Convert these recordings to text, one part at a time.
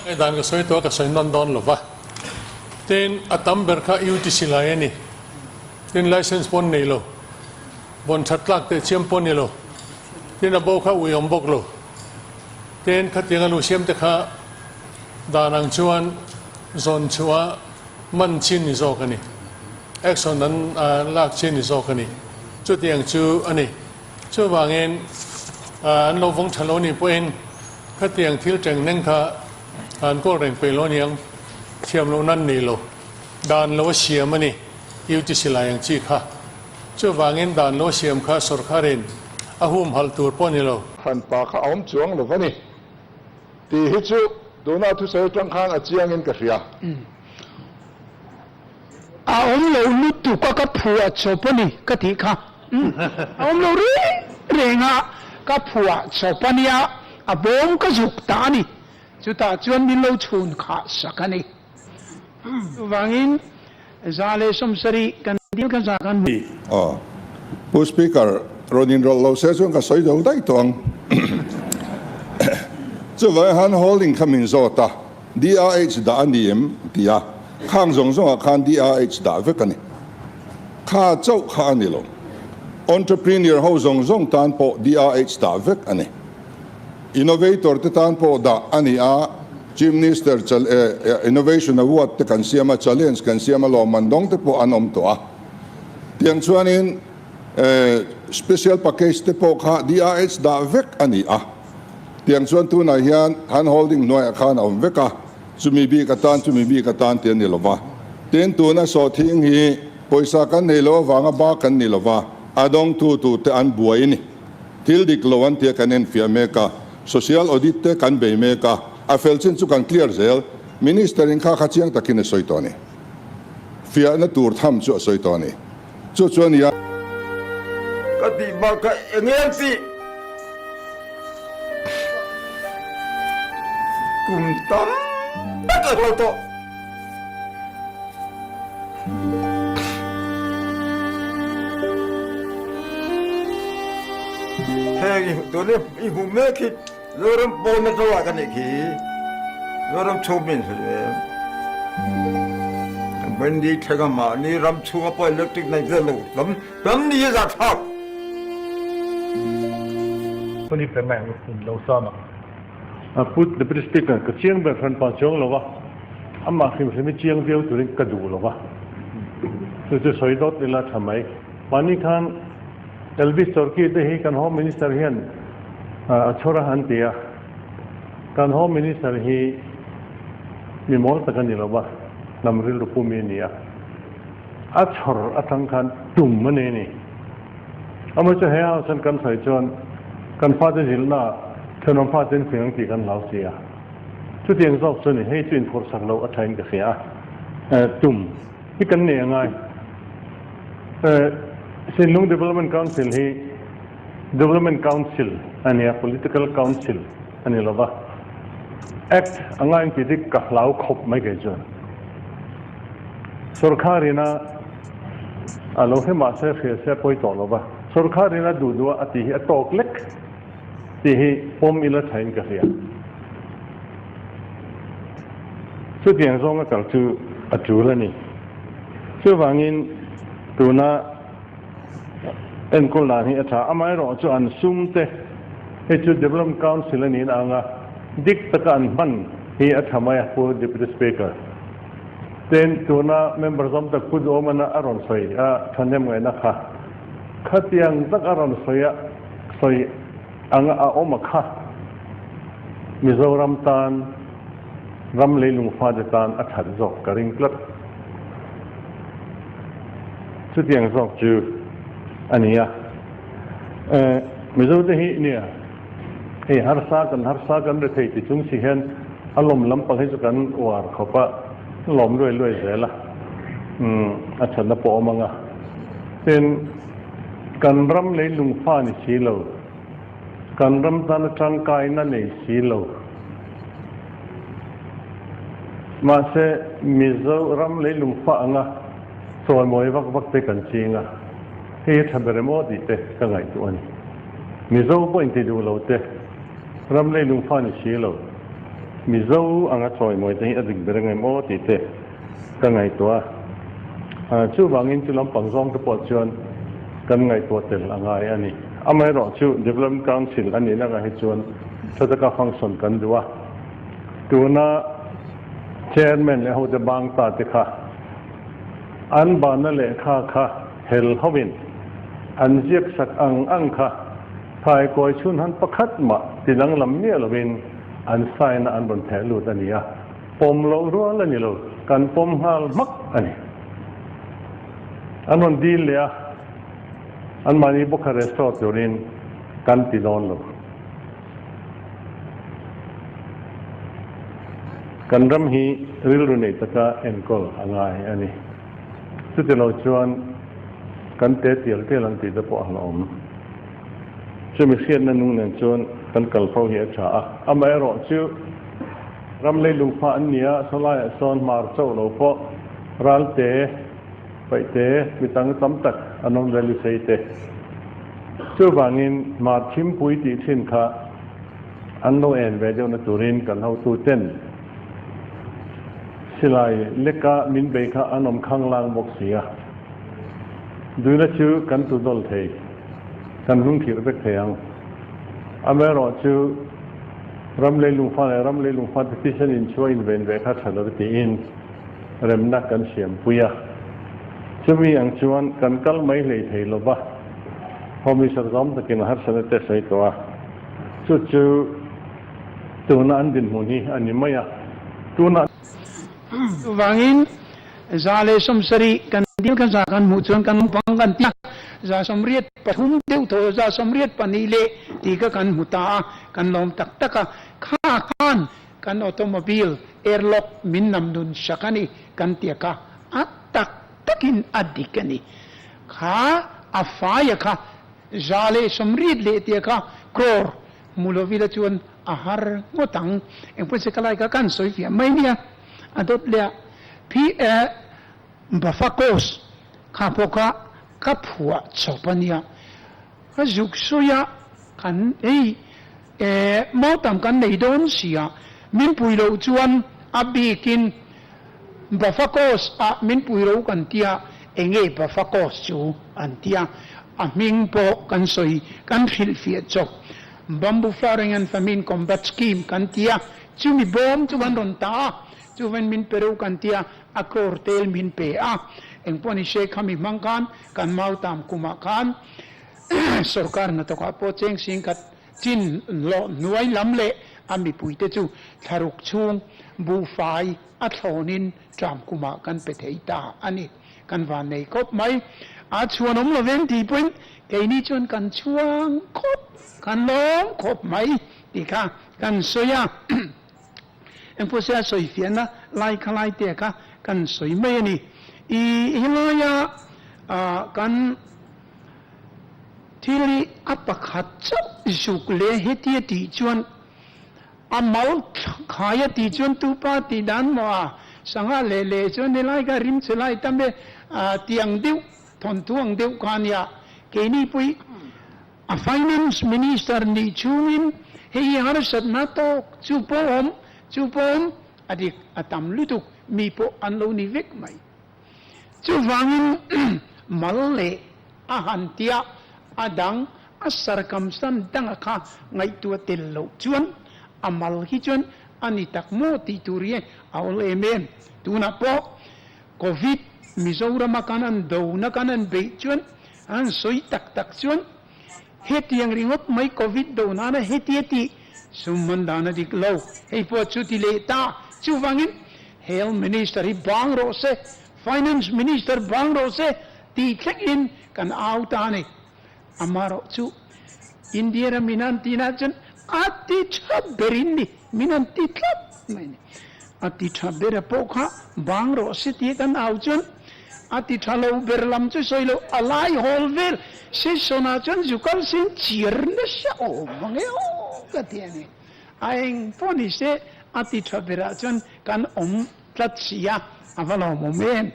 Hei dan ka sawi tawh a, ka sawi nawn dawn lo va. Tin, a tam ber kha UTC lai a ni. Tin, license pawh an nei lo. Vawn that tlak teh chiam pawh a ni lo. Tin, a bo kha ui awm bawk lo. Tin, khatiang a lu siam te kha dan ang chuan zawn chhuah a man chin ni zawk a ni. Action an lak chin ni zawk a ni. Chutiang chu a ni. Chuvangin an lo vawng tha lo nih pawhin khatiang thil teng neng kha an kawl reng peih lo aniang, thiam loh nan nei lo, dan lo a siam a ni, UTC lai ang chi kha. Chuvangin dan lo a siam kha sawrkharin a humhalh tur pawh a ni lo. Khan pa kha a awm chuang lo va ni tih hi chu tuna thusawi atang khan a chiangin ka hria. A awm lo lutuk a ka phuah chawp a ni ka tih kha. A awm lo reng reng a, ka phuah chawp a nia, a bawm ka zuk ta a ni. Chutah chuan min lo chhun khah sak a ni. Chuvangin 170 kan dil kan za kan hmu. Aw. Pu Speaker, rawn inrawlh lo se chuan ka sawi zo daih tawh ang. Chuvangin han holding kha min zawt a. DRH dah a ni em? ti a, khang zawng zawngah khan DRH dah vek a ni. Kha chauh kha a ni lo. Entrepreneur ho zawng zawng tan pawh DRH dah vek a ni. Innovator te tan pawh dah a ni a, Chief Minister Innovation Award te kan siam a, challenge kan siam a, lawmman dawng te pawh an awm tawh a. Tiang chuanin special package te pawh kha DRH dah vek a ni a. Tiang chuan tunah hian hand holding hnuaiah khan a awm vek a, chumi bik atan chumi bik atan ti a ni lo va. Tin, tuna sawhthing hi pawisa kan nei lo avanga ba kan ni lo va, a dawngtu tute an buai a ni. Thil dik lo an tia kan enfiah mek a, social audit te kan bei mek a, a fel chin chu kan clear zel. Minister in kha kha chiang takin a sawi tawh a ni. Fiahna tur tham chu a sawi tawh a ni. Chu chu a nia. Ka tih bak kha eng em tih kum tam tak a hlo tawh. Heng i tun i hmuh mek hi Zoram pawn atanga ka nih khi Zoram chhung min hrilh em. Wendy thlenga mahni ram chhunga pawh electric nei vel lo tam tam ni a zah thlak. Kuni pe mai ang in lo sam ang. A Pu Deputy Speaker, ka chiang ber hran pa chuang lo va, amah hrim hrim hi chiang viau turin ka duh lo va, chu chu sawi dawt ila tha mai. Mahni khan Elvis Chorki te hi kan Home Minister hian a chhawr a han ti a, kan Home Minister hi mi mawl tak a ni lo va, hnam rilru pu mi a ni a, a chhawr atang khan tum a nei a ni. Amaherawhchu he house hian kan sawi chuan kan fate zilhna ah thenawm fate an fing ang tih kan hlau si a, chutiang zawk chu a ni, hei chu inphurhsak loh a thain ka hria a, tum hi kan nei a ngai. Sinlung Development Council hi Development Council a nia, Political Council a ni lova. Act a ngain tih dik ka hlau khawp mai kei chuan. Sorkharin a a lo hre mah se hria se a pawi tawh lova. Sorkharin a duh duh a a tih hi a tawk lek tih hi pawm ila thain ka hria. Chutiang zawnga kal chu a tul a ni. Chuvangin tuna enkawl dan hi a tha. Amaherawh chu an sum te hei chu Development Council a niin a ang a, dik taka an hman hi a tha mai a, Pu Deputy Speaker. Tin, tuna member zawm tak Pu Duhawmana a rawn sawi a thahnem ngaihna kha khatiang tak a rawn sawi a sawi anga a awm a kha Mizoram tan ram leilung fate tan a that zawk ka ring tlat. Chutiang zawk chu a ni a. Mizo te hi nia hei harsa kan harsa kan ri thei ti chung si hian a lawm lampang hi chu kan uar khawp a, lawm luai luai zel a, a thatna pawh a awm ang a. Tin, kan ram leilung fa ni si lo. Kan ram tana tangkaina nei si lo. Mahse, Mizo ram leilung fah anga chawimawi vak vak te kan ching a, hei hi tha ber em aw tih te ka ngaihtuah a ni. Mizo pawh inti duh lo te, ram leilung fah ni si lo. Mizo anga chawimawi te hi a dik ber angem aw tih te ka ngaihtuah a. Chuvangin chu lampang zawng te pawh chuan kan ngaihtuah tel a ngai a ni. Amaherawh chu Development Council a nih lakah hi chuan tha taka function kan duh a. Tuna Chairman leh hote bang ta te kha an banna lehkha kha hel hovin an ziak sak ang ang kha Thaikawi chhun han pakhat mah ti danglam miah lovin an sign a an rawn theh lut a ni a, pawm loh rual a ni lo, kan pawm nghal hmak a ni. An rawn dil leh a, anmahni bawkha restore turin kan ti dawn lo. Kan ram hi rilru nei taka enkawl a ngai a ni. Chutilo chuan kan te tial tial ang tih te pawh a hlauhawm. Chumi hriatna nung nen chuan kan kal fo hi a tha a. Amaherawhchu ram leilung fa an ni a, sawlaiah sawn hmar chauh lo pawh ralte, paihte, mi tang tam tak an awm vel i sei te. Chuvangin hmar thimpui tih thin kha an lo en ve deuhna turin kan hotu ten silai leka min bei kha an awm khanglang bawk si a. Duhna chu kan tu dawl thei. Kan hnungkhirh vek thei ang. Amaherawhchu, ram leilung fa leh ram leilung fate thisen inchhuah inven ve kha tha lo tiin remna kan siampui a. Chumi ang chuan kan kal mai hlei thei lo va, Home Minister zawm takin a harsatna te sawi tawh a. Chu chu tuna an dinhmun hi a ni mai a. Tuna. Chuvangin 170 kan dil kan za kan hmuh chuan kan naupang kan ti a, 183 deuh thaw 182 leh tih kha kan hmu ta a, kan lawm tak tak a. Kha khan kan automobile airlock min nam nun sak a ni kan tia kha a tak takin a dik a ni. Kha a faia kha 180 leh tia kha crore hmu lovila chuan a har ngawt ang. Engpawh se ka lai kha kan sawi fiah mai nia. A dawt leh a PA Bafakos kha pawh kha ka phuah chawp a nia. Ka zuk sawi a, kan hei eh mautam kan nei dawn si a, min pui loh chuan a bikin Bafakos ah min pui ro kan tia, enge Bafakos chu an tia, a hming pawh kan sawi kan hrilhfiah chawp. Bamboo Flowering and Famine Combat Scheme kan ti a, chumi bawm chu kan rawn ta a, chuvan min pe reuh kan ti a, a crore tel min pe a, engpawh ni se khami hmang khan kan mautam kumah khan sorkar hnathawkah pawh cheng singkhat chin hlawh hnuai lam leh a mipuite chu thlaruk chhung buhfai a thlawnin tram kumah kan pe thei ta a ni. Kan van nei khawp mai. A chhuan awm loveng tih pawhin keini chuan kan chhuang khawp, kan lawm khawp mai tih kha kan sawi a. Engpawh se a sawi fiahna lai kha lai te kha kan sawi mai a ni. I helaia kan thil hi a pakhat chauh zuk leh hetia tih chuan A mal khai a tih chuan tupa tih dan maw a sangha leh leh chuan helai kha rim che lai tam e tiang deuh thawnthu ang deuh kha a nia. Keini pawh a Finance Minister nih chhungin hei hi harsatna tawk chu pawh awm chu pawh awm a dik a tam lutuk mi pawh an lo ni vek mai. Chuvangin mal leh a han tia a dang a sarkamsan danga kha ngaihtuah tel loh chuan a mal hi chuan a ni tak maw tih tur hi a awl em em. Tunah pawh Covid Mizorama kan han dona kan han beih chuan an sawi tak tak chuan hetiang ringawt mai Covid do nana hetia tih sum man dan a dik lo. Hei pawh chu ti leh ta. Chuvangin Health Minister hi bang rawh se, Finance Minister bang rawh se tih thlengin kan au ta a ni. Amaherawh chu India ram in an tihna chuan a ti tha ber in ni, min an ti tlat mai a ni. A ti tha bera pawh kha bang rawh se tih kan au chuan a ti tha lo ber lam chu sawi lo, a lai hawl vel session ah chuan zu kal sin chiar nasa awm ang e aw ka ti a ni. A eng pawh ni se a ti tha berah chuan kan awm tlat si a, a va lawmawm em?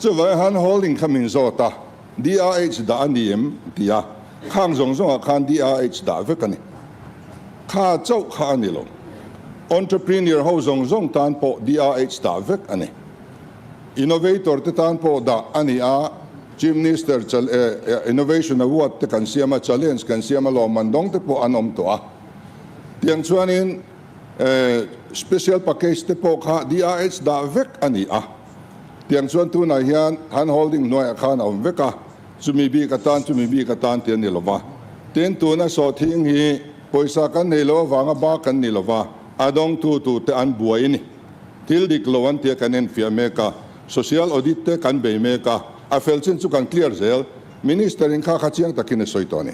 Chuvai han holding kha min zawt a, DRH dah a ni em? ti a, khang zawng zawngah khan DRH dah vek a ni. Kha chauh kha a ni lo. Entrepreneur ho zawng zawng tan pawh DRH dah vek a ni. Innovator te tan pawh dah a ni a, Chief Minister Innovation Award te kan siam a, challenge kan siam a, lawmman dawng te pawh an awm tawh a. Tiang chuanin Special Package te pawh kha DRH dah vek a ni a. Tiang chuan tunah hian hand holding hnuaiah khan a awm vek a, chumi bik atan chumi bik atan ti a ni lo va. Tin, tuna sawhthing hi pawisa kan nei lo avanga ba kan ni lo va, a dawngtu tute an buai a ni. Thil dik lo an tia kan enfiah mek a, social audit te kan bei mek a, a fel chin chu kan clear zel. Minister in kha kha chiang takin a sawi tawh a ni.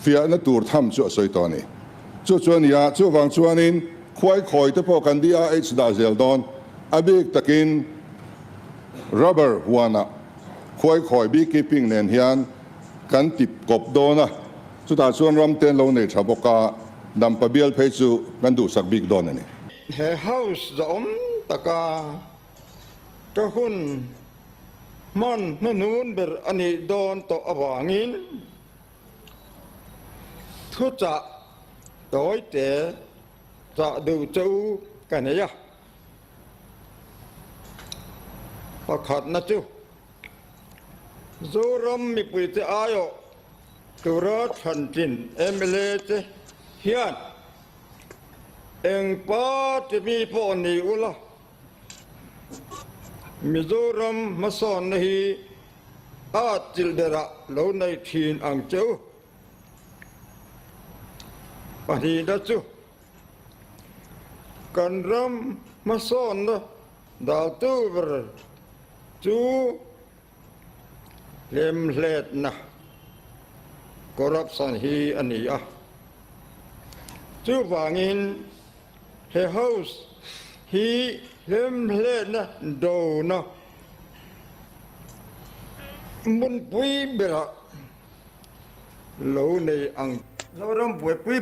Fiahna tur tham chu a sawi tawh a ni. Chu chu a ni a, chuvang chuanin khuai khawi te pawh kan DRH dah zel dawn. A bik takin rubber huanah khuai khawi beekeeping nen hian kan tip kawp dawn a, chutah chuan ram te an lo nei tha bawk a, dampa bial phei chu kan duhsak bik dawn a ni. He house zahawm taka ka hun hman hnuhnun ber a nih dawn tawh avangin thuchah tawite chah duh che u ka nei a. Pakhatna chu Zoram mipuite aiawh tura thlantlin mla te hian eng party mi pawh ni ula, Mizoram hmasawnna hi a chilh berah lo nei thin ang che u. Pahnihna chu kan ram hmasawnna daltu ber chu hlemhletna, corruption, hi a ni a. Chuvangin he House hi hlemhletna dona hmunpui berah lo nei ang. Zoram buaipui.